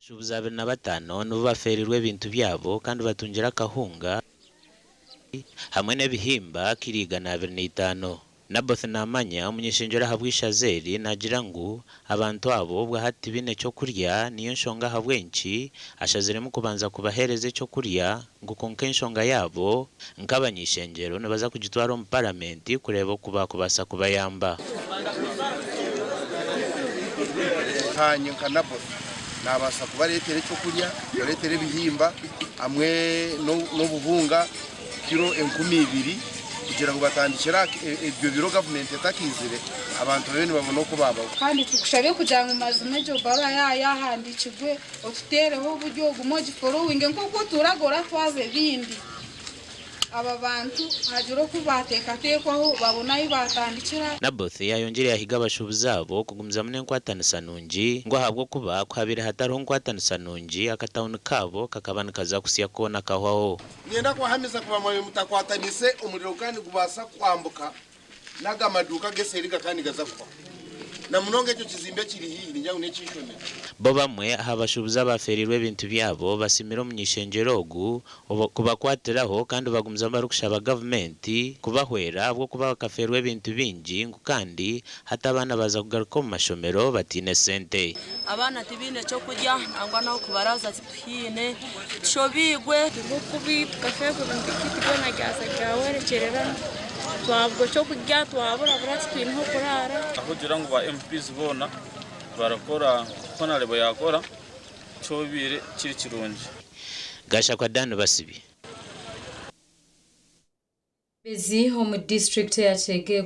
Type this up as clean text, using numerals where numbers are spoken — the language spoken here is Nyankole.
Abashuubuzi 25 nibo bafeereirwe ebintu byabo kandi batungire akahunga hamwe n'ebihimba kiro 205. Naboth Namanya, omuny'eishengyero ahabw'eishaza eri naagira ngu abantu abo obwahati tibaine ky'okurya niyo nshonga ahabw'enki ashaziremu kubanza kubaheereza eky'okurya ngu kwonka enshonga yaabo nk'abany'eishengyero nibaza kugitwara omu paramenti kureeba oku baakubaasa kubayamba. Nkaanye nka Naboth naabaasa kubareetera ekyokurya, kubareetera ebihimba hamwe n'obuhunga kiro 2000 kugira ngu batandikire aha ebyo biro gavumenti etakaizire abantu babe nibabona oku baabaho. Kandi tukushabye kugira ngu mazima egyo baruha yaaba yaahandiikirwe otuteereho oburyo ogume ogiforowinge nk'oku otuuraga oratwaza ebindi. Aba bantu hagire oku baateekateekwaho babone ahu baatandikira. Naboth yayongyire yahiga abashuubuzi abo kugumizamu n'enkwatanisa nungi ngu ahabw'okuba ku habaire hatariho nkwatanisa nungi akatauni kaabo kakaba nikaza kusya koona kahwaho. Niinyenda kubahamiza ku bamwe mutakwataniise omuriro gukaba nigubaasa kwambuka N'aga maduuka ag'eseeri gakaba nigaza kuhwaho, na munonga ekyo kizimbe ekiri haihi, ningira ngu n'eky'eishomero. Bo bamwe aha bashuubuzi abaafeereirwe ebintu byabo basiimire omuny'eishengyero ogu kubakwatiraho kandi bagumizamu barikushaba gavumenti kubahwera ahabw'okuba bakafeerwa ebintu bingi ngu kandi hati abaana baaza kugaruka omu mashomero bataine sente. Abaana tibaine ky'okurya nangwa n'ahokubaraaza tituhaine, tushobeirwe. Turi kubi tukafeerwa ebintu byaitu byona byaza byahwerekyerera, twabura ekyokurya twaburabura titwine h'okuraara. Ahugira ngu ba MPs boona barakora nka Honarebo yakora kyobaire kiri kirungi. Gashakwa Dan Basibye. Bezi omu disiturikiti eya Kyegegwa.